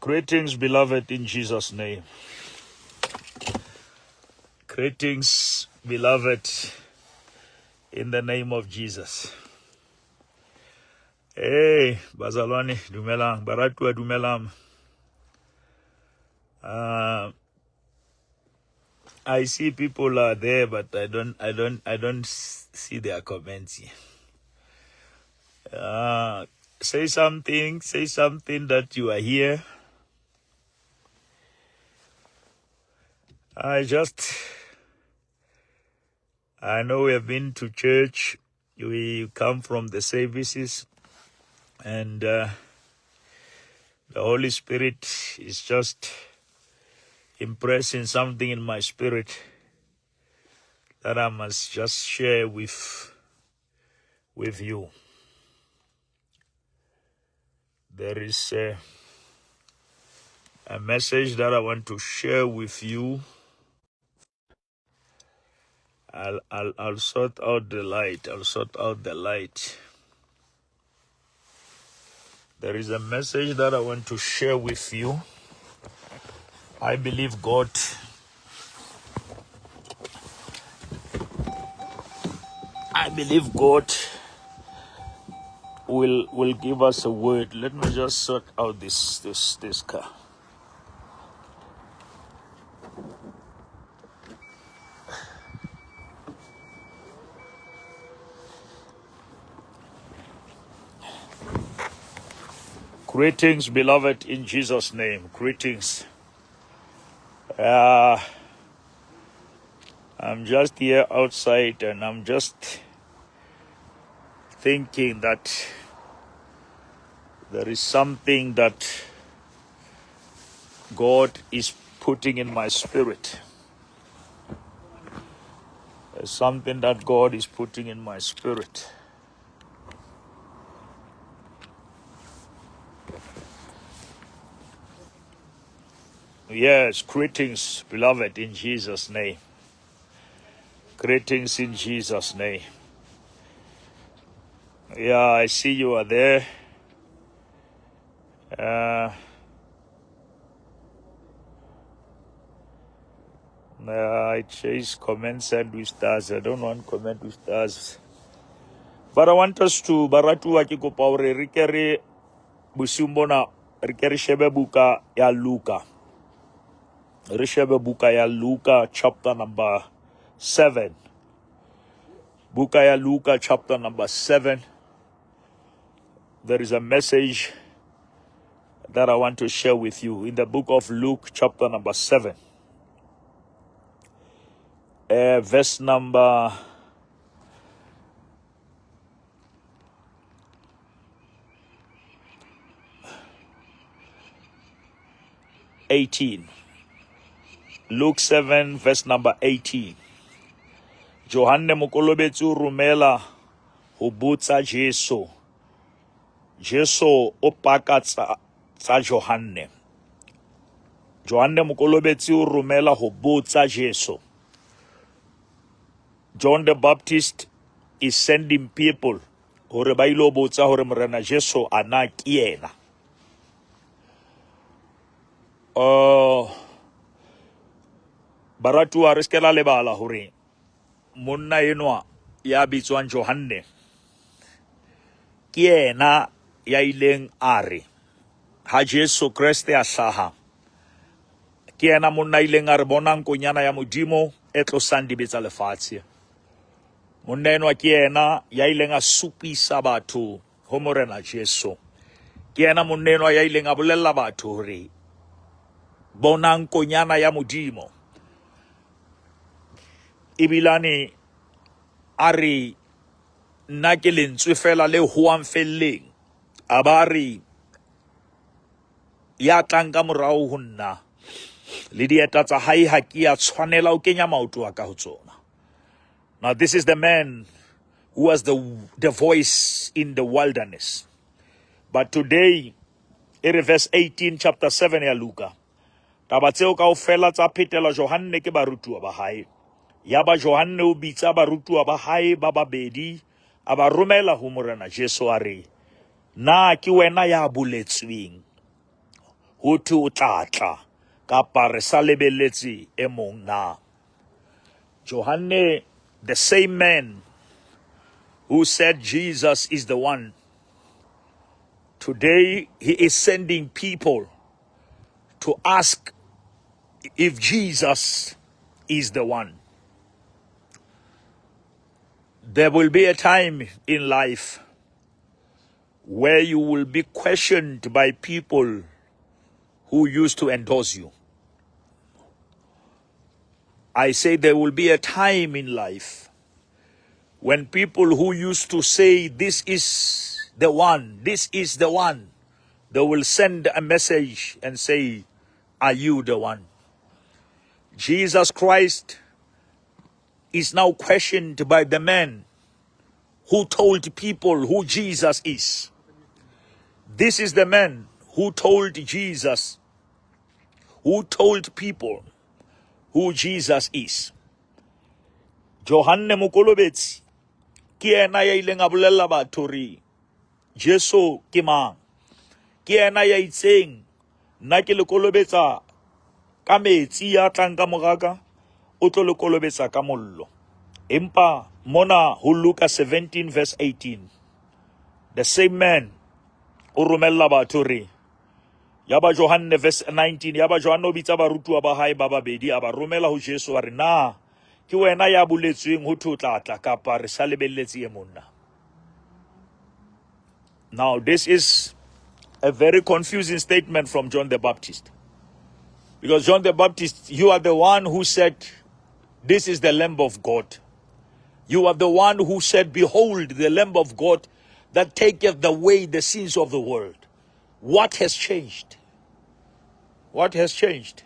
Greetings, beloved, in Jesus' name. Greetings, beloved, in the name of Jesus. Hey, bazalwane, dumelang, baratuwa dumelang. I see people are there, but I don't see their comments here. Say something, say something that you are here. I know we have been to church. We come from the services, and the Holy Spirit is just impressing something in my spirit that I must just share with you. There is a message that I want to share with you. I'll sort out the light. I'll sort out the light. There is a message that I want to share with you. I believe God. I believe God will give us a word. Let me just sort out this car. Greetings, beloved, in Jesus' name. Greetings. I'm just here outside and I'm just thinking that there is something that God is putting in my spirit. There's something that God is putting in my spirit. Yes, greetings, beloved, in Jesus' name. Greetings in Jesus' name. Yeah, I see you are there. I chase comment send with stars. I don't want comment with stars. But I want us to, baratuwa ke kopa hore re ke re bosiung bona, re ke re shebe buka ya Luka. Re shebe buka ya Luka chapter number 7. Buka ya Luka chapter number 7. There is a message that I want to share with you in the book of Luke chapter number 7. Verse number 18. Luke 7 verse number 18. Johanne Mokolobetsi o romela ho botsa Jesu. Jesu o paka tsa Johanne. Johanne Mokolobetsi o romela ho botsa Jesu. John the Baptist is sending people hore ba ilo botsa hore Morena Jesu ana ke yena. Baratuwa, re se ke la lebala hore monna enwa ya bitswang Johanne ke yena ya ileng a re ha Jesu Kreste a hlaha, ke yena monna ileng a re bonang konyana ya Modimo e tlosang dibe tsa lefatshe. Monna enwa ke yena ya ileng a supisa batho ho Morena Jesu. Ke yena monna enwa ya ileng a bolella batho hore bonang konyana ya Modimo. Ebilane a re nna ke lentswe fela le hoang felleng. A ba re ya tlang ka morao ho nna le dieta tsa hae ha ke a tshwanela ho kenya maoto a ka ho tsona. Now this is the man who was the voice in the wilderness. But today, e re verse 18 chapter 7 ya Luka. Taba tseo kaofela tsa phetela Johanne ke barutuwa ba hae. Yaba Johanne o bitsa barutuwa ba hae ba babedi, a ba romela ho Morena Jesu a re, na ke wena ya boletsweng ho thwe o tla tla, kapa re sa lebelletse e mong na? Johanne, the same man who said Jesus is the one, today he is sending people to ask if Jesus is the one. There will be a time in life where you will be questioned by people who used to endorse you. I say there will be a time in life when people who used to say, this is the one, this is the one, they will send a message and say, are you the one? Jesus Christ is now questioned by the man who told people who Jesus is. This is the man who told Jesus, who told people who Jesus is. Johanne Mokolobetsi ke yena ya ileng a bolella batho hore Jesu ke mang. Ke yena ya itseng nna ke le kolobetsa ka metsi ya tlang ka moraka o tlo le kolobetsa ka mollo. Empa mona ho Luka 17 verse 18, the same man o romella batho re yaba Johanne verse 19, yaba Johanne o bitsa barutuwa ba hae ba babedi a ba romela ho Jesu a re, na ke wena ya boletsweng ho thwe o tla tla kapa re sa lebelletse e mong na? Now this is a very confusing statement from John the Baptist. Because John the Baptist, you are the one who said, this is the Lamb of God. You are the one who said, behold, the Lamb of God that taketh away the sins of the world. What has changed? What has changed?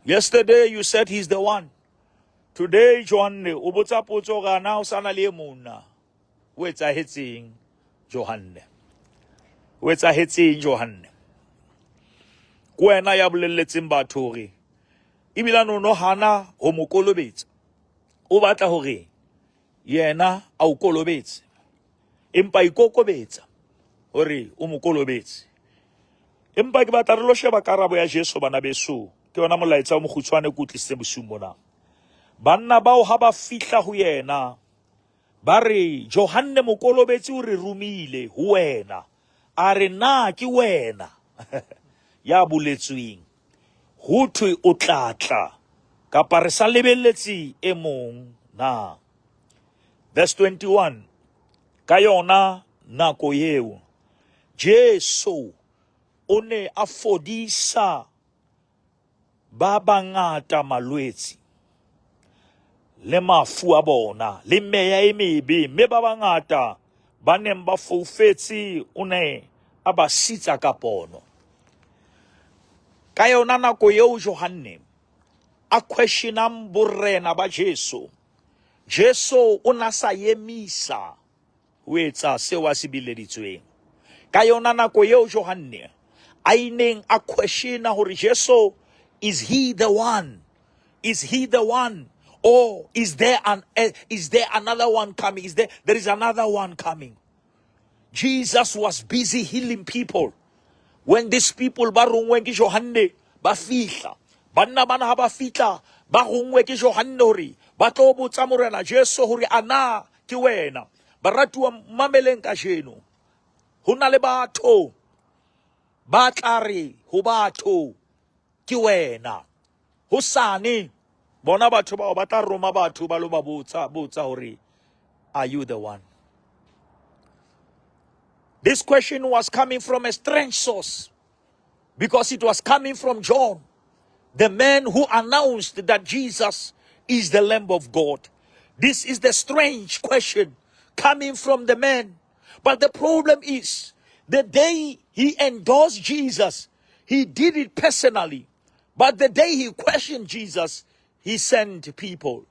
Yesterday you said he's the one. Today, Johanne, o botsa potso hore ana o sa na le e mong na? O etsahetseng, Johanne? O etsahetseng, Johanne? Ke wena ya bolelletseng batho hore ebilane o no hana ho mo kolobetsa. O batla hore yena a o kolobetse. Empa ikokobetsa hore o mo kolobetse. Empa ke batla re lo sheba karabo ya Jesu bana beso. Ke yona molaetsa o mokgutshwane ke o tlisitse bosiung bona. Banna bao ha ba fihla ho yena ba re, Johanne Mokolobetsi o re romile ho wena. A re, na ke wena ya boletsweng ho thwe o tla tla, kapa re sa lebelletse e mong na? Verse 21, ka yona nako eo Jesu o ne a fodisa ba bangata malwetse le mafu a bona le meya e mebe, mme ba bangata ba neng ba foufetse o ne a ba sitsa ka pono. Ka yona nako eo Johanne a questionang borena ba Jesu, Jesu o na sa emisa ho etsa seo a se bileditsweng. Ka yona nako eo Johanne a ineng a questiona hore Jesu, is he the one? Is he the one? Or is there an is there another one coming? Is there there is another one coming? Jesus was busy healing people. When these people ba rongwe ke Johanne ba fihla, banna bana ha ba fihla ba rongwe ke Johanne hore ba tlo botsa Morena Jesu hore ana ke wena. Baratuwa, mameleng kajeno. Ho na le batho ba tla re ho batho ke wena. Hosane bona batho bao ba tla roma batho ba lo ba botsa botsa hore, are you the one? This question was coming from a strange source because it was coming from John, the man who announced that Jesus is the Lamb of God. This is the strange question coming from the man. But the problem is, the day he endorsed Jesus, he did it personally. But the day he questioned Jesus, he sent people.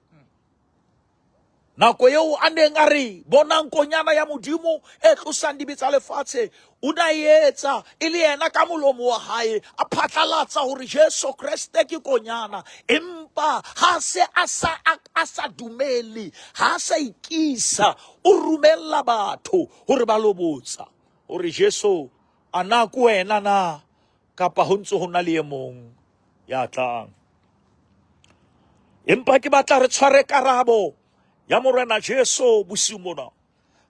Nako eo a neng a re, bonang konyana ya Modimo e tlosang dibe tsa lefatshe, o na etsa e le yena ka molomo wa hae a phatlalatsa hore Jesu Kreste ke konyana. Empa ha se a sa, a sa dumele, ha sa ikisa, o romella batho hore ba lo botsa hore Jesu a na ke wena na? Kapa ho ntse ho na le e mong ya tlang? Empa ke batla re tshware karabo ya Morena Jesu bosiung bona.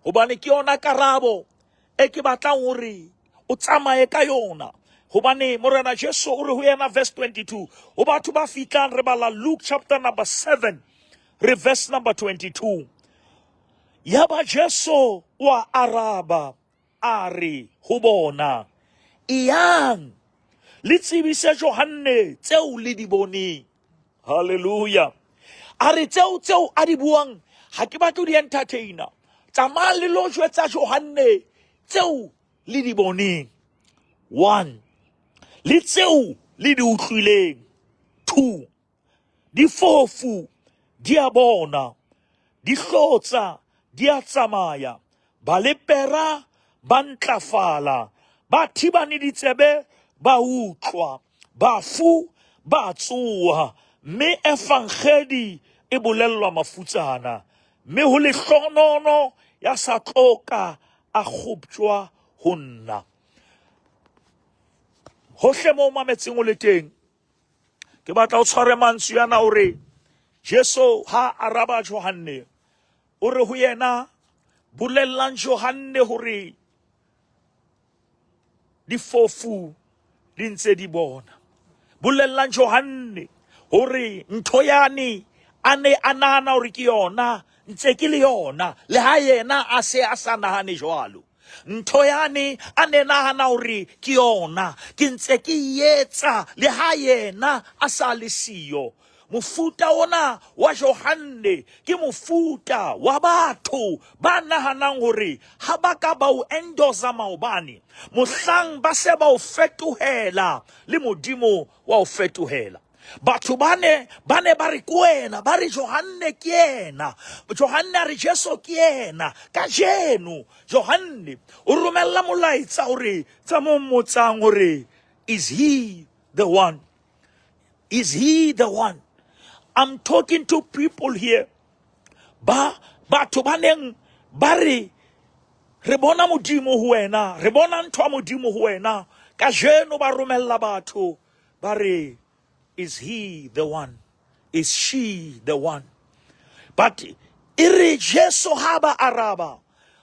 Hobane ke yona karabo e ke batlang hore o tsamaye ka yona. Hobane Morena Jesu o re ho yena verse 22, ho batho ba fitlang re bala Luke chapter number 7, re verse number 22. Yaba Jesu o a araba a re ho bona, Eyang le tsebise Johanne tseo le di boneng. Hallelujah. A re tseo tseo a di buang ha ke batle ho di entertainer. Tsamayang le lo jwetsa Johanne tseo le di boneng. One. Le tseo le di utlwileng. Two. Difofu di a bona, dihlotsa di a tsamaya, balepera ba ntlafala, ba thibane ditsebe ba utlwa, bafu ba tsoha, mme evangedi e bolellwa mafutsana. Mme ho lehlohonono ya sa tlo ka a kgoptjwa ho nna. Hohle moo mametseng o le teng, Ke batla o tshware mantswe ana hore Jesu ha araba Johanne o re ho yena bolellang Johanne hore difofu di ntse di bona. Bolellang Johanne hore ntho yane a ne a nahana hore ke yona ntse ke le yona le ha yena a se a sa nahane jwalo. Ntho yane a ne nahana hore ke yona ke ntse ke etsa le ha yena a sa le siyo. Mofuta ona wa Johanne ke mofuta wa batho ba nahanang hore ha ba ka ba o endorsa maobane, mohlang ba se ba o fetohela le Modimo wa o fetohela. Batho ba ne ba ne ba re ke wena, ba re Johanne ke yena. Johanne a re Jesu ke yena. Kajeno Johanne o romella molaetsa hore tsa mo mmotsang hore is he the one? Is he the one? I'm talking to people here. Ba batho ba neng ba re re bona Modimo ho wena, re bona ntho ya Modimo ho wena. Kajeno ba romella batho ba re is he the one? Is she the one? But e re Jesu ha ba araba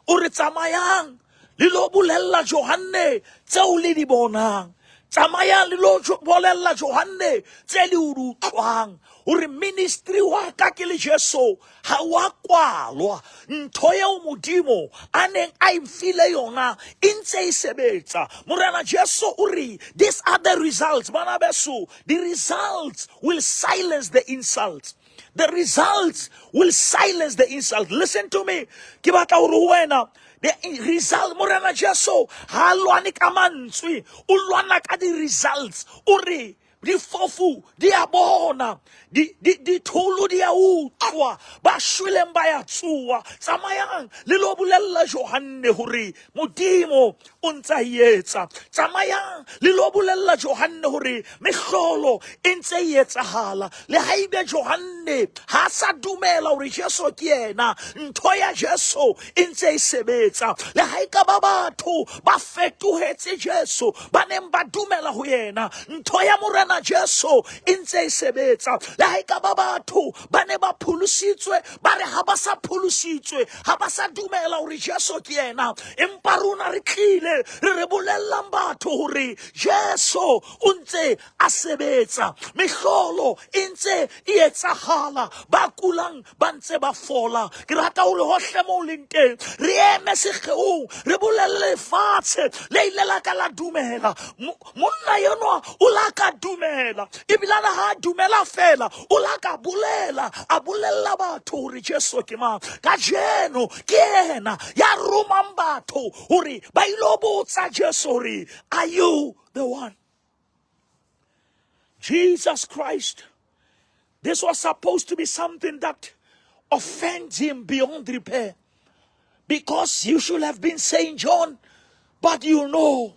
o re tsamayang le lo bolella Johanne tseo le di bonang. Tsamayang le lo bolella Johanne tse le di utlwang hore ministry wa ka ke le Jesu ha wa kwalwa. Ntho eo Modimo a neng a e mfile yona e ntse e sebetsa. Morena Jesu o re these are the results. Bana beso, the results will silence the insults. The results will silence the insult. Listen to me. Ke batla hore ho wena the result Morena Jesu ha lwane ka mantswe, o lwana ka di-results. O re difofu di a bona, ditholo di a utlwa, ba shweleng ba ya tsoha. Tsamayang le lo bolella Johanne hore Modimo o ntse a e etsa. Tsamayang le lo bolella Johanne hore mehlolo e ntse e etsahala. Le haebe Johanne ha sa dumela hore Jesu ke yena, ntho ya Jesu e ntse e sebetsa. Le ha e ka ba batho ba fetohetse Jesu, ba neng ba dumela ho yena, ntho ya Morena Jesu e ntse e sebetsa. Le ha e ka ba batho ba ne ba pholositswe, ba re ha ba sa pholositswe, ha ba sa dumela hore Jesu ke yena, empa rona re tlile re re bolellang batho hore Jesu o ntse a sebetsa, mehlolo e ntse e etsahala, ba kulang ba ntse ba fola. Ke rata hore hohle moo leng teng re eme sekgeong, re bolelle lefatshe le ile la ka la dumela. Monna enwa o la ka dumela, ebilane ha a dumela fela, o la ka bolela, a bolella batho hore Jesu ke mang. Kajeno ke yena ya romang batho hore ba ilo botsa Jesu hore are you the one? Jesus Christ, this was supposed to be something that offends him beyond repair. Because you should have been saying, John, but you know,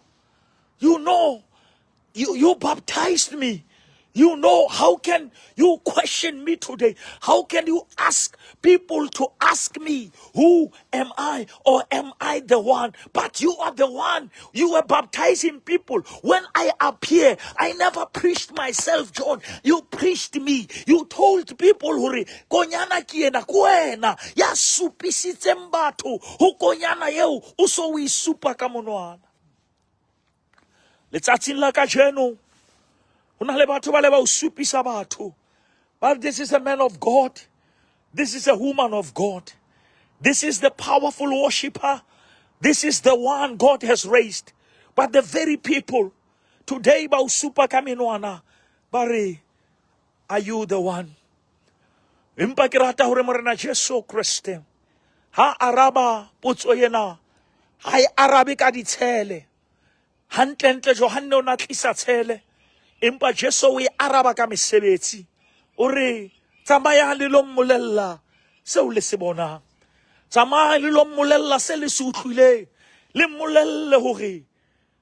you baptized me. You know, how can you question me today? How can you ask people to ask me, who am I or am I the one? But you are the one. You were baptizing people. When I appear, I never preached myself, John. You preached me. You told people hore konyana ke ena, ke wena ya supisitseng batho ho konyana eo o so o e supa ka monwana. Letsatsing la kajeno, ho na le batho ba le ba o supisa batho. But this is a man of God. This is a woman of God. This is the powerful worshiper. This is the one God has raised. But the very people today ba o supa ka menwana ba re, are you the one? Empa ke rata hore Morena Jesu Kreste ha araba potso ena, ha e arabe ka ditshele. Hantlentle Johanne o na tlisa tshele, empa Jesu o e araba ka mesebetsi. O re, tsamayang le lo mmolella seo le se bonang. Tsamayang le lo mmolella se le se utlwileng. Le mmolelle hore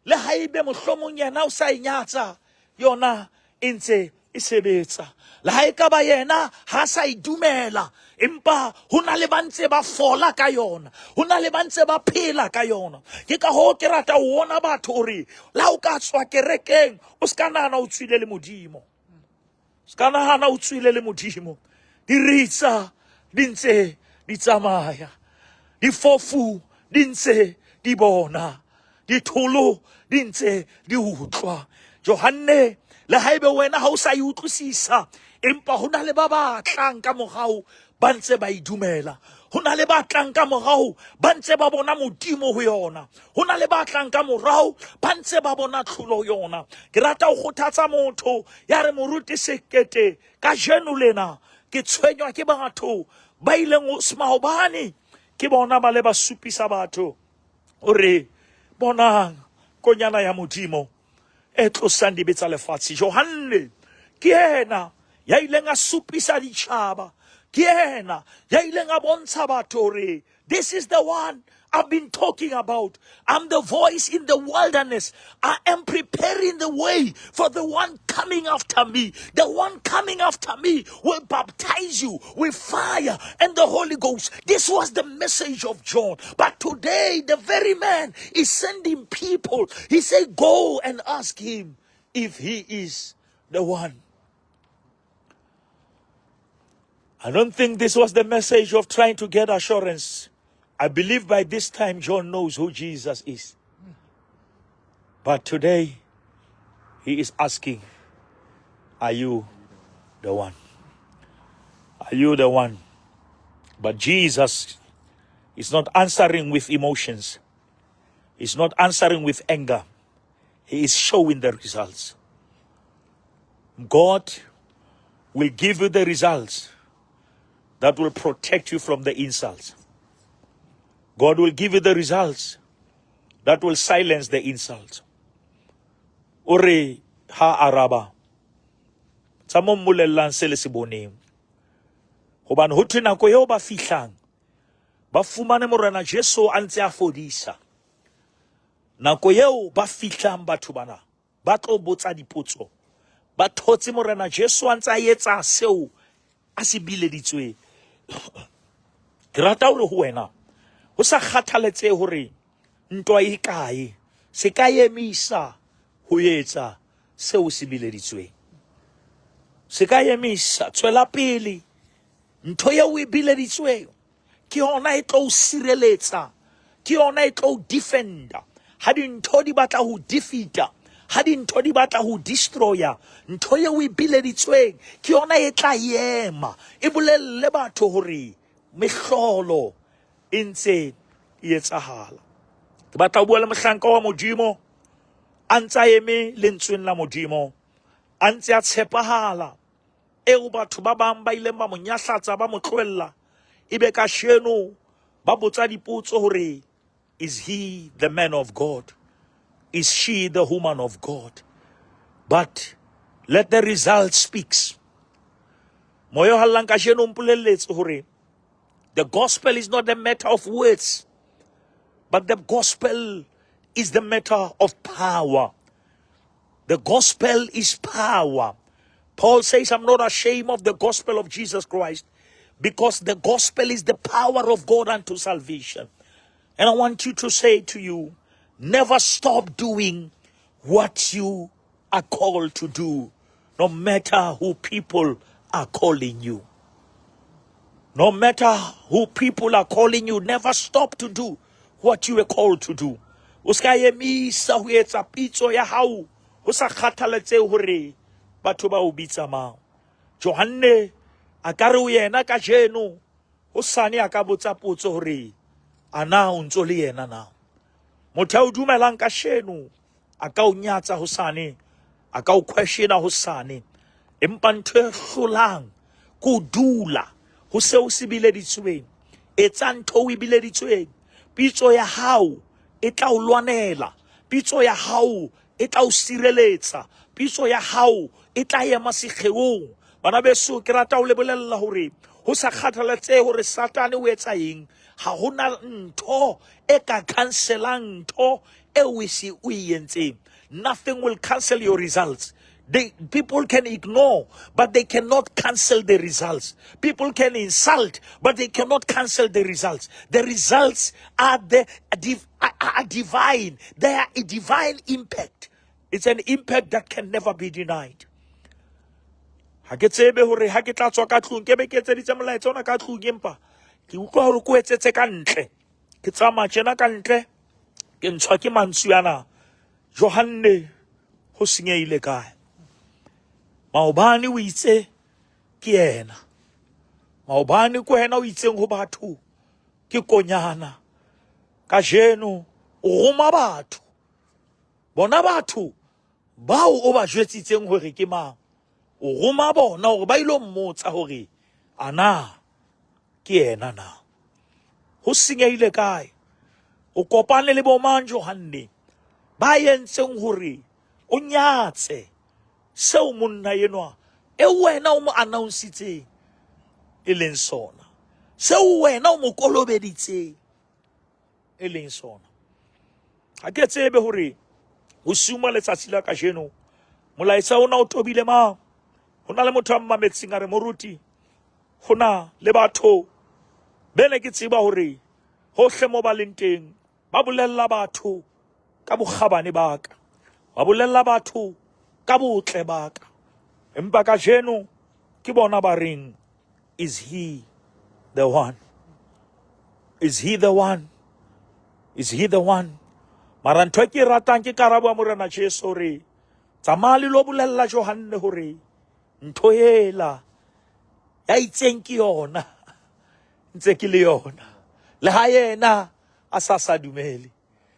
le haebe mohlomong yena o sa e nyatsa, yona e ntse e sebetsa. Le ha e ka ba yena ha sa e dumela, empa ho na le ba ntse ba fola ka yona, ho na le ba ntse ba phela ka yona. Ke ka hoo ke rata ho bona batho hore le ha o ka tswa kerekeng, o se ka nahana o tswile le Modimo. Se ka nahana o tswile le Modimo. Diritsa di ntse di tsamaya, difofu di ntse di bona, ditholo di ntse di utlwa. Johanne, le haebe wena ha o sa e utlwisisa, empa ho na le ba ba tlang ka morao ba ntse ba e dumela. Ho na le ba tlang ka morao ba ntse ba bona Modimo ho yona. Ho na le ba tlang ka morao ba ntse ba bona tlholo ho yona. Ke rata ho kgothatsa motho ya re, moruti Sekete, kajeno lena ke tshwenywa ke batho ba ileng maobane, ke bona ba le ba supisa batho hore bonang konyana ya Modimo e tlosang dibe tsa lefatshe. Johanne ke yena ya ileng a supisa ditjhaba, ke yena ya ileng a bontsha batho hore this is the one I've been talking about. I'm the voice in the wilderness. I am preparing the way for the one coming after me. The one coming after me will baptize you with fire and the Holy Ghost. This was the message of John. But today, the very man is sending people. He said, go and ask him if he is the one. I don't think this was the message of trying to get assurance. I believe by this time John knows who Jesus is. But today, he is asking, are you the one? Are you the one? But Jesus is not answering with emotions. He's not answering with anger. He is showing the results. God will give you the results that will protect you from the insults. God will give you the results that will silence the insults. O re ha araba, tsa mo mmolellang se le se boneng. Hobane ho thwe nako eo ba fihlang, ba fumane Morena Jesu a ntse a fodisa. Nako eo ba fihlang batho bana, ba tlo botsa dipotso. Ba thotse Morena Jesu a ntse a etsa seo a se bileditsweng. Ke rata hore ho wena, ho sa kgathaletsehe hore ntwa e kae, se ka emisa ho etsa seo se bileditsweng. Se ka emisa, tswela pele. Ntho eo o e bileditsweng ke yona e tlo o sireletsa, ke yona e tlo o defenda. Ha dintho di batla ho defeata, ha dintho di batla ho destroya, ntho eo o e bileditsweng ke yona e tla ema, e bolelle batho hore mehlolo e ntse e etsahala. Ke batla ho bua le mohlanka wa Modimo a ntse a eme lentsweng la Modimo, a ntse a tshepahala, eo batho ba bang ba ileng ba mo nyahlatsa, ba mo tlohella, ebe kasheno ba botsa dipotso hore is he the man of God? Is she the woman of God? But let the result speaks. Moya o hallang kasheno o mpolelletse hore the gospel is not a matter of words, but the gospel is the matter of power. The gospel is power. Paul says, I'm not ashamed of the gospel of Jesus Christ because the gospel is the power of God unto salvation. And I want you to say to you, never stop doing what you are called to do, no matter who people are calling you. No matter who people are calling you, never stop to do what you were called to do. O ska emisa ho etsa pitso ya hao ho sa kgathalatsehe hore batho ba o bitsa mang. Johanne a ka re o yena kajeno, hosane a ka botsa potso hore a na o ntso le yena na. Motho a o dumelang kasheno a ka o nyatsa hosane, a ka o questiona hosane. Empa ntho e hlolang ke ho dula ho seo se bileditsweng. Etsa ntho o e bileditsweng. Pitso ya hao e tla o lwanela. Pitso ya hao e tla o sireletsa. Pitso ya hao e tla ema sekgeong. Bana beso, ke rata ho le bolella hore ho sa kgathalatsehe hore Satane o etsa eng, ha hona ntho e ka cancelang ntho eo e se o e entseng. Nothing will cancel your results. People can ignore, but they cannot cancel the results. People can insult, but they cannot cancel the results. The results are are divine. They are a divine impact. It's an impact that can never be denied. Ha ke tsebe hore ha ke tla tswa ka tlung, ke be ke etseditse molaetsa ona ka tlung, empa ke utlwa hore ke o etsetse ka ntle. Ke tsamaya tjena ka ntle, ke ntshwa ke mantswe ana. Johanne, ho senyehile kae? Maobane o itse ke yena. Maobane ke wena o itseng ho batho ke konyana. Kajeno o roma batho. Bona batho bao o ba jwetsitseng hore ke mang. O roma bona hore ba ilo mmotsa hore ana ke yena na. Ho senyehile kae? O kopane le bo mang Johanne ba entseng hore o nyatse seo monna enwa e wena o mo announce-itseng e leng sona, seo wena o mo kolobeditseng e leng sona. Ha ke tsebe hore bosiung ba letsatsi la kajeno molaetsa ona o tobile mang. Ho na le motho a mmametseng a re, moruti, ho na le batho be ne ke tseba hore hohle mo ba leng teng ba bolella batho ka bokgabane ba ka, ba bolella batho ka botle ba ka, empa kajeno ke bona ba reng, is he the one? Is he the one? Is he the one? Mara ntho e ke e ratang ke karabo ya Morena Jesu hore tsamaya le lo bolella Johanne hore ntho ela ya itseng ke yona, ntse ke le yona. Le ha yena a sa sa dumele,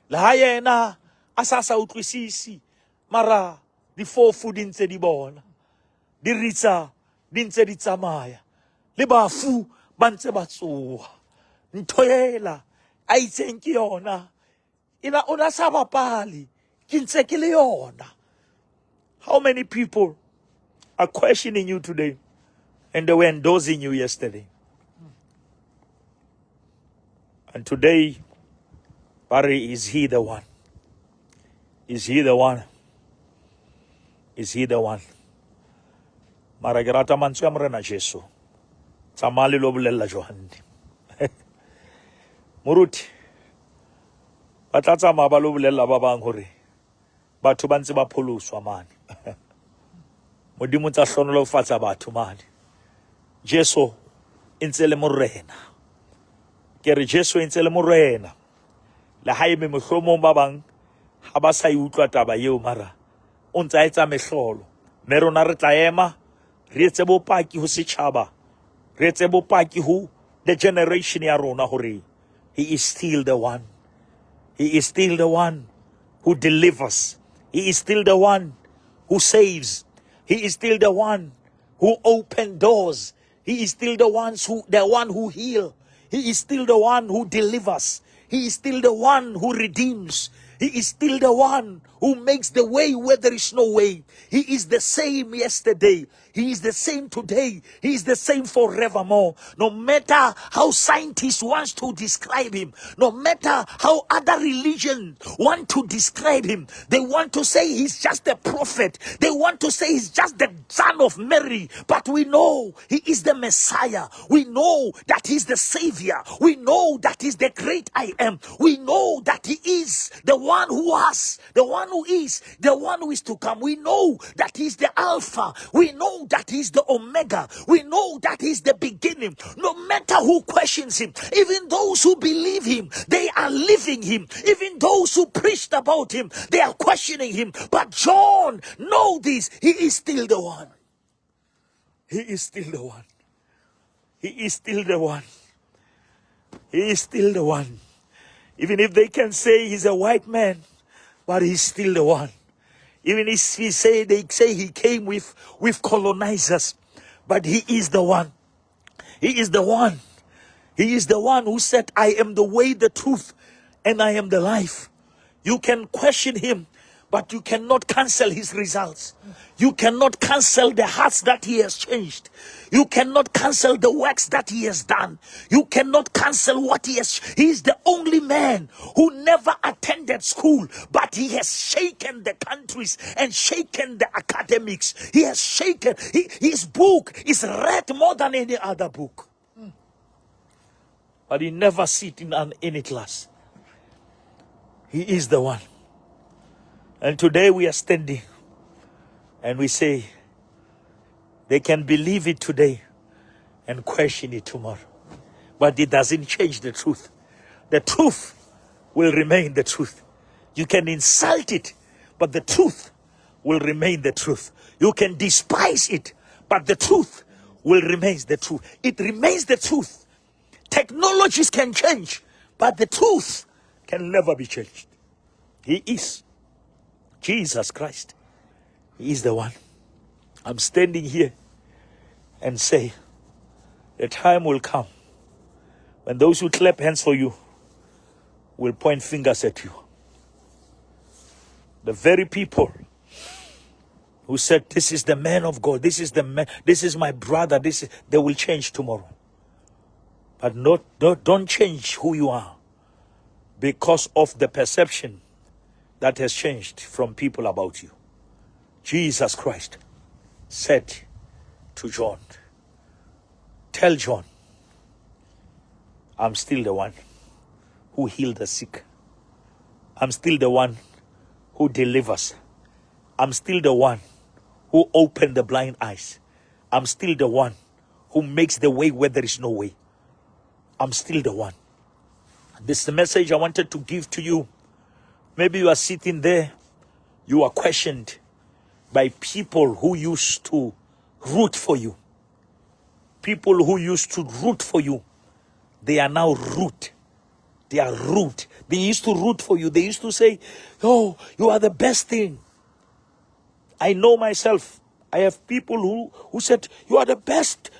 le ha yena a sa sa utlwisisi, mara difofu di ntse di bona, diritsa di ntse di tsamaya, le bafu ba ntse ba tsoha. Ntho ela a itseng ke yona, ena o na sa bapale, ke ntse ke le yona. How many people are questioning you today and they were endorsing you yesterday? And today, Barry, is he the one? Is he the one? Is he the one? Mara ke rata mantswe a Morena Jesu. Tsamaya le lo bolella Johanne. Moruti, ba tla tsamaya ba lo bolella ba bang hore batho ba ntse ba pholoswa mane. Modimo tsa hlonolofatsa batho mane. Jesu e ntse le morena. Ke re Jesu e ntse le morena. Le ha ebe mohlomong ba bang ha ba sa e utlwa taba eo, mara o ntse a etsa mehlolo. Mme rona re tla ema re etse bopaki ho setjhaba, re etse bopaki ho the generation ya rona hore he is still the one. He is still the one who delivers. He is still the one who saves. He is still the one who open doors. He is still the one who heal. He is still the one who delivers. He is still the one who redeems. He is still the one who makes the way where there is no way. He is the same yesterday. He is the same today. He is the same forevermore. No matter how scientists want to describe him, no matter how other religions want to describe him, they want to say he's just a prophet. They want to say he's just the son of Mary. But we know he is the Messiah. We know that he's the Savior. We know that he's the great I am. We know that he is the one who was, the one who is, the one who is to come. We know that he's the Alpha. We know that he's the Omega. We know that he's the beginning. No matter who questions him, even those who believe him, they are leaving him. Even those who preached about him, they are questioning him. But John, know this, he is still the one. He is still the one. He is still the one. He is still the one. Even if they can say he's a white man, but he's still the one. Even if he say they say he came with colonizers, but he is the one. He is the one. He is the one who said, I am the way, the truth, and I am the life. You can question him, but you cannot cancel his results. You cannot cancel the hearts that he has changed. You cannot cancel the works that he has done. You cannot cancel what he has. He is the only man who never attended school, but he has shaken the countries and shaken the academics. He has shaken. His book is read more than any other book. But he never sit in any class. He is the one. And today we are standing and we say, they can believe it today and question it tomorrow. But it doesn't change the truth. The truth will remain the truth. You can insult it, but the truth will remain the truth. You can despise it, but the truth will remain the truth. It remains the truth. Technologies can change, but the truth can never be changed. He is Jesus Christ. He is the one. I'm standing here and say, the time will come when those who clap hands for you will point fingers at you. The very people who said, this is the man of God, this is the man, this is my brother, they will change tomorrow. But don't change who you are because of the perception that has changed from people about you. Jesus Christ said to John, tell John, I'm still the one who healed the sick. I'm still the one who delivers. I'm still the one who opened the blind eyes. I'm still the one who makes the way where there is no way. I'm still the one. This is the message I wanted to give to you. Maybe you are sitting there, you are questioned by people who used to root for you. People who used to root for you, they are now root. They are root. They used to root for you. They used to say, oh, you are the best thing. I know myself. I have people who said, you are the best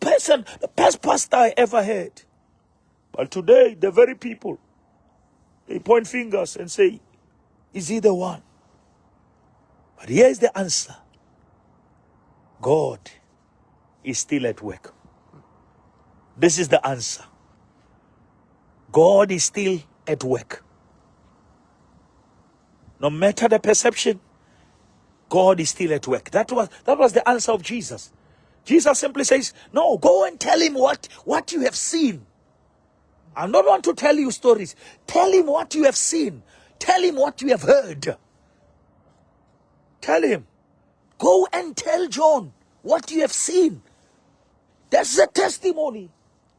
person, the best pastor I ever had. But today, the very people, they point fingers and say, is he the one? But here is the answer. God is still at work. This is the answer. God is still at work. No matter the perception, God is still at work. That was the answer of Jesus. Jesus simply says, no, go and tell him what you have seen. I don't want to tell you stories. Tell him what you have seen. Tell him what you have heard. Tell him. Go and tell John what you have seen. That's a testimony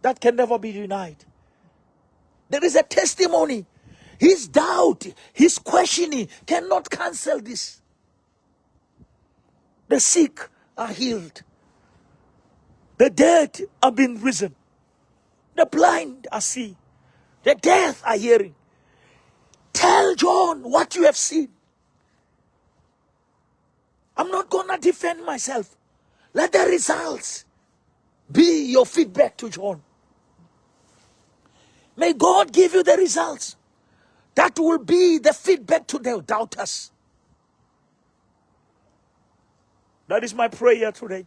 that can never be denied. There is a testimony. His doubt, his questioning cannot cancel this. The sick are healed. The dead have been risen. The blind are seeing. The deaf are hearing. Tell John what you have seen. I'm not going to defend myself. Let the results be your feedback to John. May God give you the results That will be the feedback to the doubters. That is my prayer today.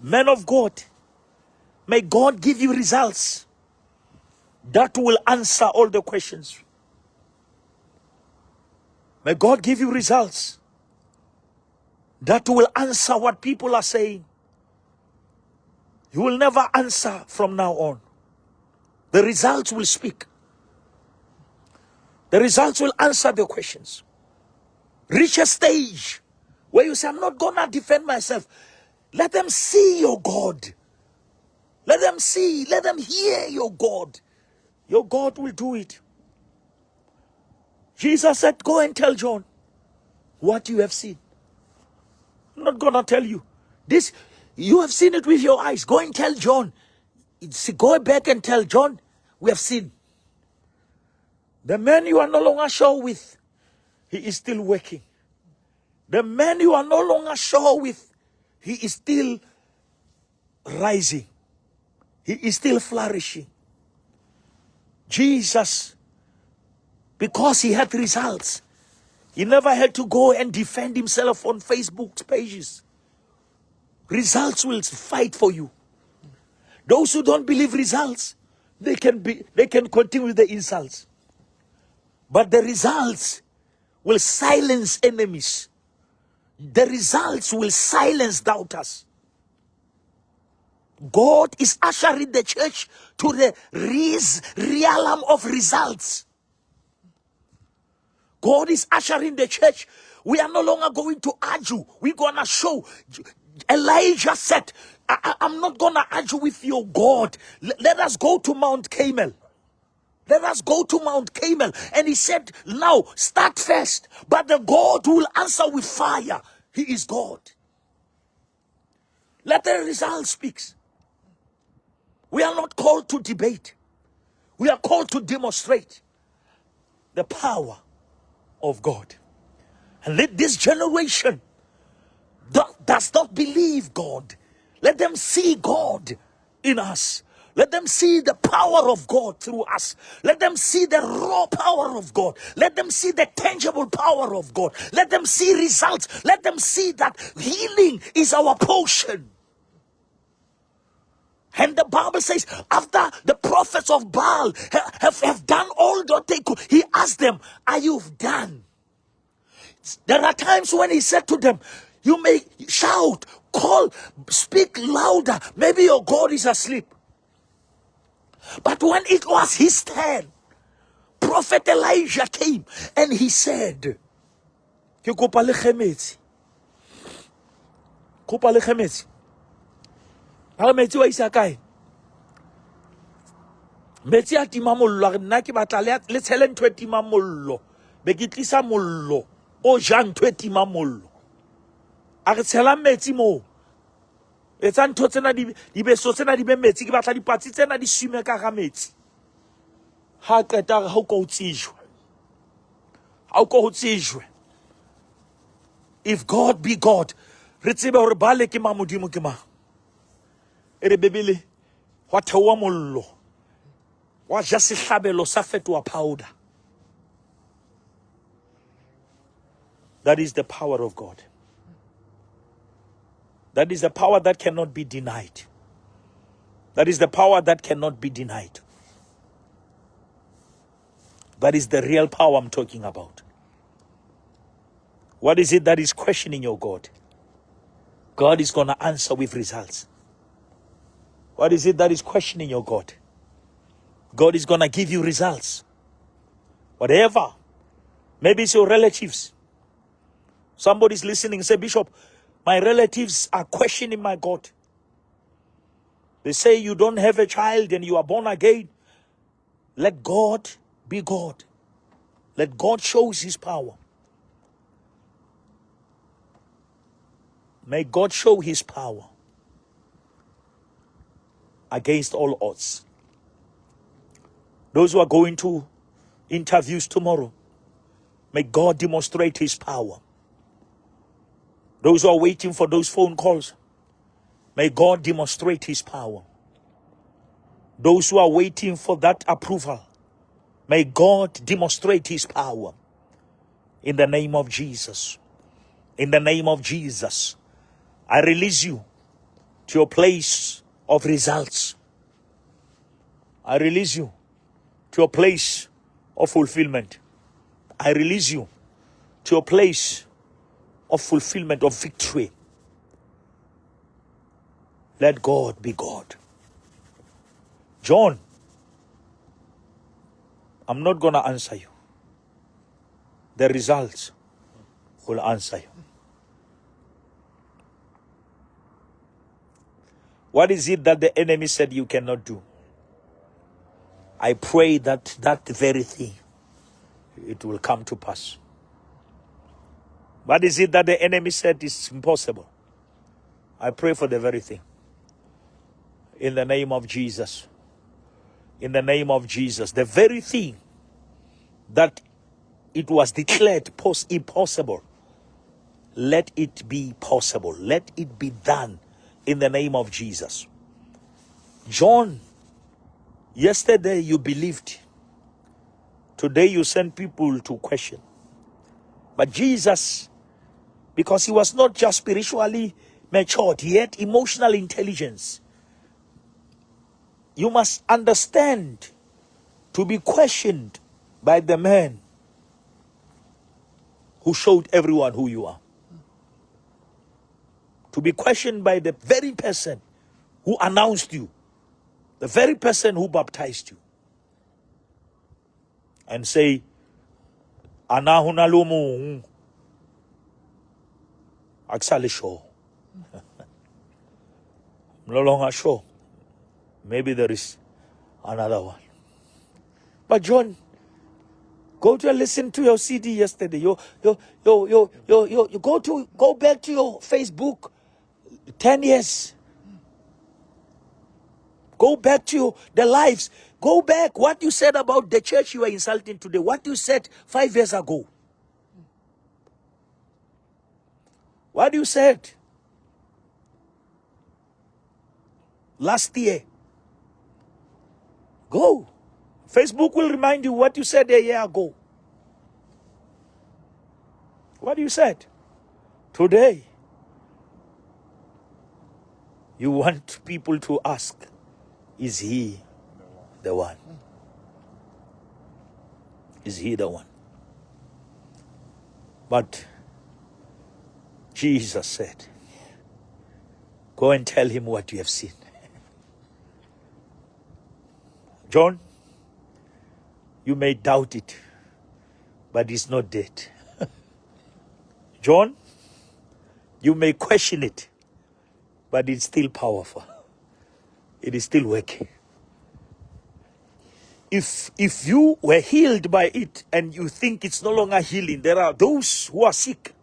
Men of God, may God give you results that will answer all the questions. May God give you results that will answer what people are saying. You will never answer from now on. The results will speak. The results will answer the questions. Reach a stage where you say, I'm not going to defend myself. Let them see your God. Let them see, let them hear your God. Your God will do it. Jesus said, Go and tell John what you have seen. I'm not going to tell you. This, you have seen it with your eyes. Go and tell John. Go back and tell John, we have seen. The man you are no longer sure with, he is still working. The man you are no longer sure with, he is still rising. He is still flourishing. Jesus, because he had results, he never had to go and defend himself on Facebook pages. Results will fight for you. Those who don't believe results, they can continue the insults. But the results will silence enemies. The results will silence doubters. God is ushering the church to the realm of results. God is ushering the church. We are no longer going to argue. We're going to show. Elijah said, I'm not going to argue with your God. Let us go to Mount Carmel. Let us go to Mount Carmel. And he said, now start first. But the God who will answer with fire, he is God. Let the result speak. We are not called to debate. We are called to demonstrate the power of God. And let this generation that does not believe God, let them see God in us. Let them see the power of God through us. Let them see the raw power of God. Let them see the tangible power of God. Let them see results. Let them see that healing is our portion. And the Bible says, after the prophets of Baal have done all that they could, he asked them, are you done? There are times when he said to them, you may shout, call, speak louder. Maybe your God is asleep. But when it was his turn, Prophet Elijah came and he said, Ke kopa le ge metsi. Kopa le ge metsi. A re metsi wa isa kae? Metsi a tima mollo, a re nna ke batla le tshele ntho e timang mollo. Be ke tlisa mollo o jang ntho e timang mollo. A re tshela metsi moo. Etsa ntho tsena di dibeso tsena di be metsi, ke batla dipatsi tsena di swime ka ga metsi. Ha qeta a re ha o ko o tsejwe. Ha o ko o tsejwe. If God be God, re tsebe hore Baale ke mang, Modimo ke mang. E re Bibele, hwa theoha mollo, wa ja sehlabelo sa fetoha powder. That is the power of God. That is the power that cannot be denied. That is the power that cannot be denied. That is the real power I'm talking about. What is it that is questioning your God? God is going to answer with results. What is it that is questioning your God? God is going to give you results. Whatever. Maybe it's your relatives. Somebody's listening, say, Bishop, my relatives are questioning my God. They say you don't have a child and you are born again. Let God be God. Let God show his power. May God show his power against all odds. Those who are going to interviews tomorrow, may God demonstrate his power. Those who are waiting for those phone calls, may God demonstrate his power. Those who are waiting for that approval, May God demonstrate his power in the name of Jesus. In the name of Jesus, I release you to your place of results. I release you to your place of fulfillment. I release you to your place of fulfillment, of victory. Let God be God. John, I'm not going to answer you. The results will answer you. What is it that the enemy said you cannot do? I pray that that very thing, it will come to pass. What is it that the enemy said is impossible? I pray for the very thing. In the name of Jesus. In the name of Jesus. The very thing that it was declared impossible, let it be possible. Let it be done in the name of Jesus. John, yesterday you believed. Today you send people to question. But Jesus, because he was not just spiritually matured, he had emotional intelligence. You must understand to be questioned by the man who showed everyone who you are. To be questioned by the very person who announced you, the very person who baptized you, and say, Ana hona le o mong? Ha ke sa le sure. I'm no longer sure. Maybe there is another one. But John, go to listen to your CD yesterday. You go back to your Facebook 10 years. Go back to the lives. Go back. What you said about the church you are insulting today. What you said 5 years ago. What you said last year. Go. Facebook will remind you what you said a year ago. What you said. Today, you want people to ask, is he the one? Is he the one? But Jesus said, go and tell him what you have seen. John, you may doubt it, but he's not dead. John, you may question it, but it's still powerful. It is still working. If you were healed by it and you think it's no longer healing, there are those who are sick,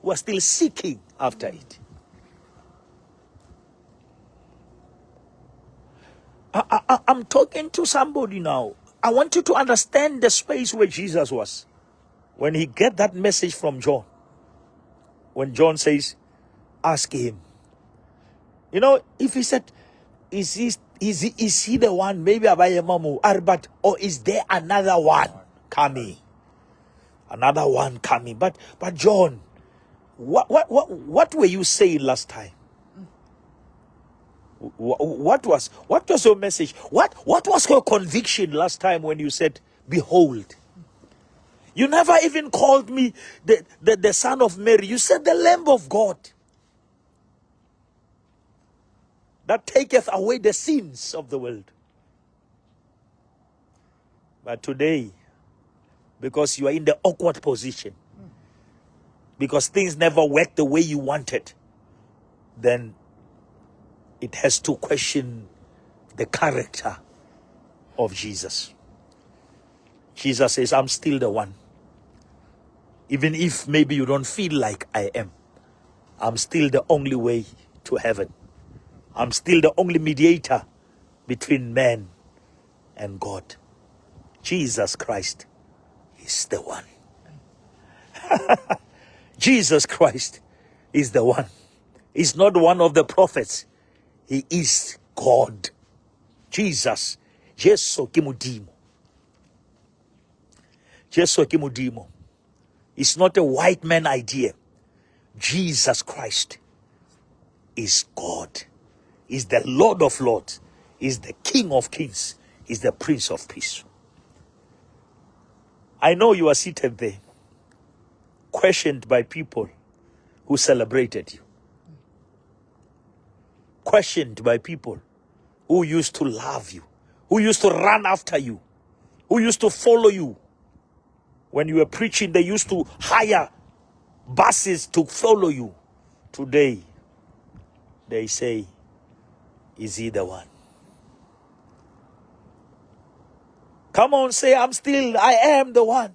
who are still seeking after it. I'm talking to somebody now. I want you to understand the space where Jesus was when he get that message from John. When John says, ask him. You know, if he said, is he the one? Maybe Abayemamu, Arbat, or is there another one coming? Another one coming. But John, what were you saying last time? What was your message? What was your conviction last time when you said, behold? You never even called me the son of Mary. You said the Lamb of God that taketh away the sins of the world. But today, because you are in the awkward position, because things never work the way you wanted, then it has to question the character of Jesus. Jesus says, I'm still the one. Even if maybe you don't feel like I am, I'm still the only way to heaven. I'm still the only mediator between man and God. Jesus Christ is the one. Jesus Christ is the one. He's not one of the prophets. He is God. Jesus. Jesu ke Modimo. Jesu ke Modimo. It's not a white man idea. Jesus Christ is God. Is the Lord of Lords. Is the King of Kings. Is the Prince of Peace. I know you are seated there, questioned by people who celebrated you, questioned by people who used to love you, who used to run after you, who used to follow you. When you were preaching, they used to hire buses to follow you. Today, they say, Is he the one? Come on, say, I am the one.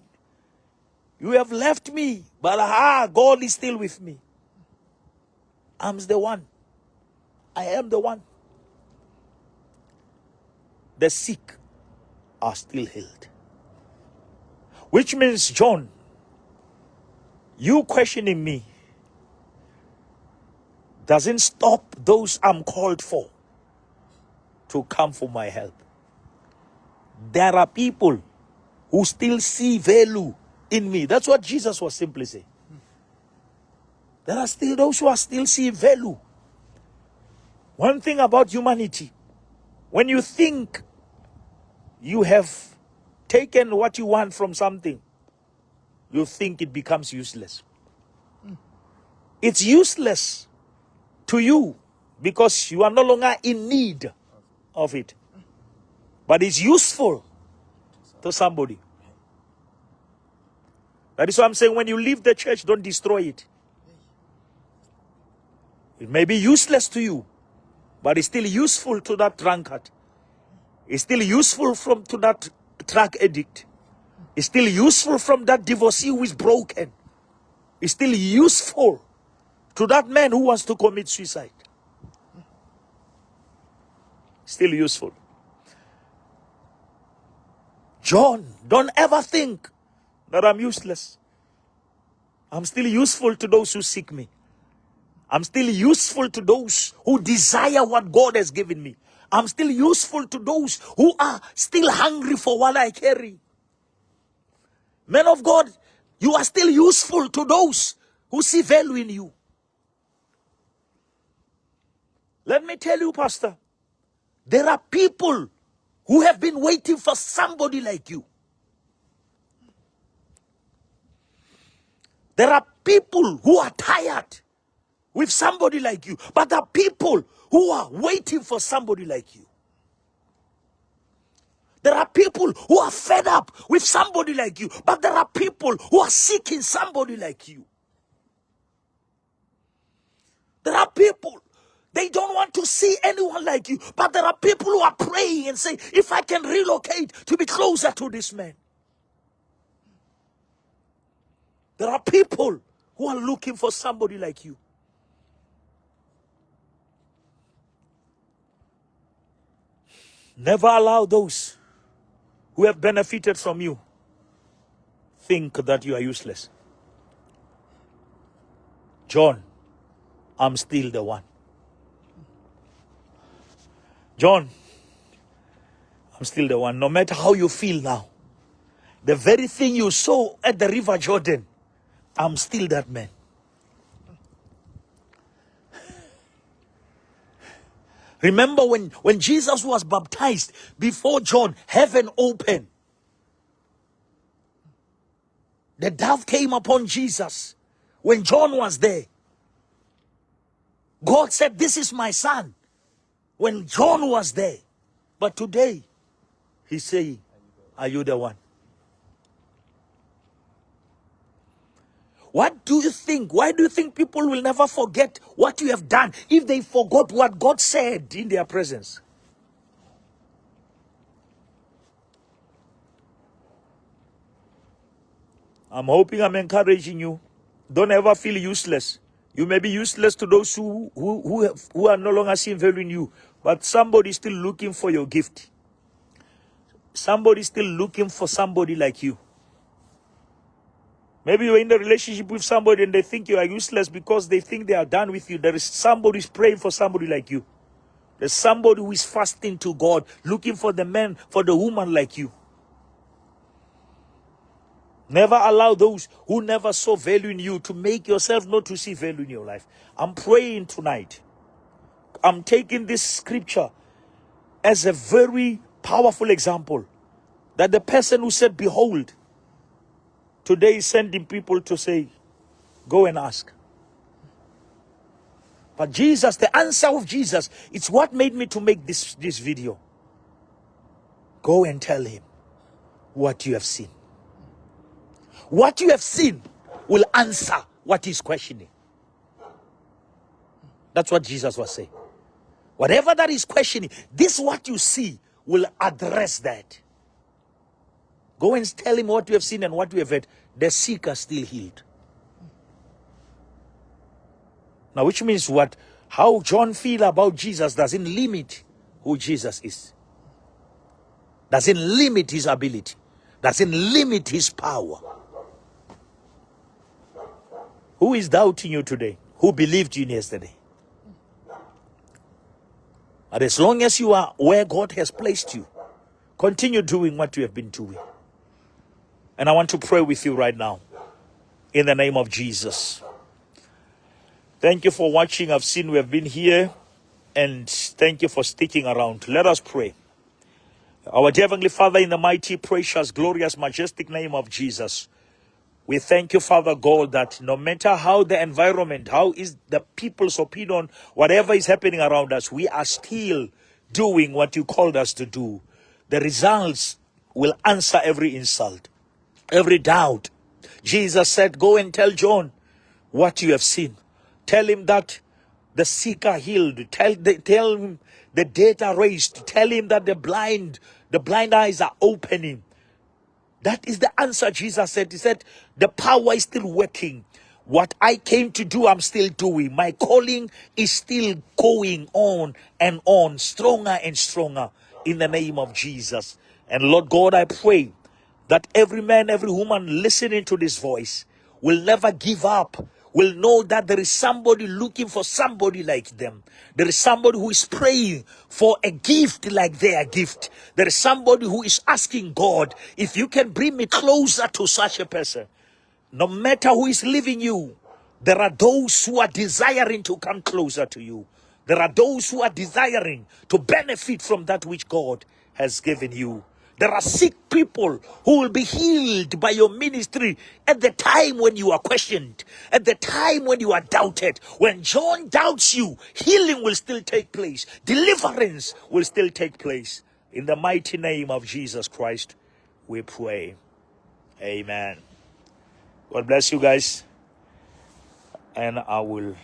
You have left me, but God is still with me. I'm the one. I am the one. The sick are still healed. Which means, John, you questioning me doesn't stop those I'm called for to come for my help. There are people who still see value in me. That's what Jesus was simply saying. There are still those who are still seeing value. One thing about humanity, when you think you have taken what you want from something, you think it becomes useless. It's useless to you because you are no longer in need of it. But it's useful to somebody. That is why I'm saying when you leave the church, don't destroy it. It may be useless to you, but it's still useful to that drunkard. It's still useful from to that drug addict. It's still useful from that divorcee who is broken. It's still useful to that man who wants to commit suicide. Still useful. John, don't ever think that I'm useless. I'm still useful to those who seek me. I'm still useful to those who desire what God has given me. I'm still useful to those who are still hungry for what I carry. Men of God, you are still useful to those who see value in you. Let me tell you, Pastor, there are people who have been waiting for somebody like you. There are people who are tired with somebody like you, but there are people who are waiting for somebody like you. There are people who are fed up with somebody like you, but there are people who are seeking somebody like you. There are people, they don't want to see anyone like you, but there are people who are praying and say, if I can relocate to be closer to this man. There are people who are looking for somebody like you. Never allow those who have benefited from you think that you are useless. John, I'm still the one. John, I'm still the one. No matter how you feel now, the very thing you saw at the River Jordan, I'm still that man. Remember when Jesus was baptized before John, heaven opened. The dove came upon Jesus when John was there. God said, this is my son. When John was there. But today, he's saying, are you the one? What do you think? Why do you think people will never forget what you have done if they forgot what God said in their presence? I'm hoping I'm encouraging you. Don't ever feel useless. You may be useless to those who are no longer seeing value in you, but somebody is still looking for your gift. Somebody is still looking for somebody like you. Maybe you're in a relationship with somebody and they think you are useless because they think they are done with you. There is somebody who's praying for somebody like you. There's somebody who is fasting to God, looking for the man, for the woman like you. Never allow those who never saw value in you to make yourself not to see value in your life. I'm praying tonight. I'm taking this scripture as a very powerful example that the person who said, Behold, today is sending people to say, Go and ask. But Jesus, the answer of Jesus, it's what made me to make this video. Go and tell him what you have seen. What you have seen will answer what he's questioning. That's what Jesus was saying. Whatever that is questioning, this what you see will address that. Go and tell him what you have seen and what you have heard. The sick are still healed. Now, which means what? How John feel about Jesus doesn't limit who Jesus is. Doesn't limit his ability. Doesn't limit his power. Who is doubting you today? Who believed you yesterday? But as long as you are where God has placed you, continue doing what you have been doing. And I want to pray with you right now in the name of Jesus. Thank you for watching. I've seen we have been here, and thank you for sticking around. Let us pray. Our dear Heavenly Father, in the mighty, precious, glorious, majestic name of Jesus, we thank you, Father God, that no matter how the environment, how is the people's opinion, whatever is happening around us, we are still doing what you called us to do. The results will answer every insult, every doubt. Jesus said, Go and tell John what you have seen. Tell him that the sick are healed. Tell him the dead are raised. Tell him that the blind eyes are opening. That is the answer Jesus said. He said, the power is still working. What I came to do, I'm still doing. My calling is still going on and on, stronger and stronger in the name of Jesus. And Lord God, I pray that every man, every woman listening to this voice will never give up, will know that there is somebody looking for somebody like them. There is somebody who is praying for a gift like their gift. There is somebody who is asking God, if you can bring me closer to such a person. No matter who is leaving you, there are those who are desiring to come closer to you. There are those who are desiring to benefit from that which God has given you. There are sick people who will be healed by your ministry at the time when you are questioned, at the time when you are doubted. When John doubts you, healing will still take place. Deliverance will still take place. In the mighty name of Jesus Christ, we pray. Amen. God bless you guys. And I will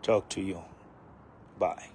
talk to you. Bye.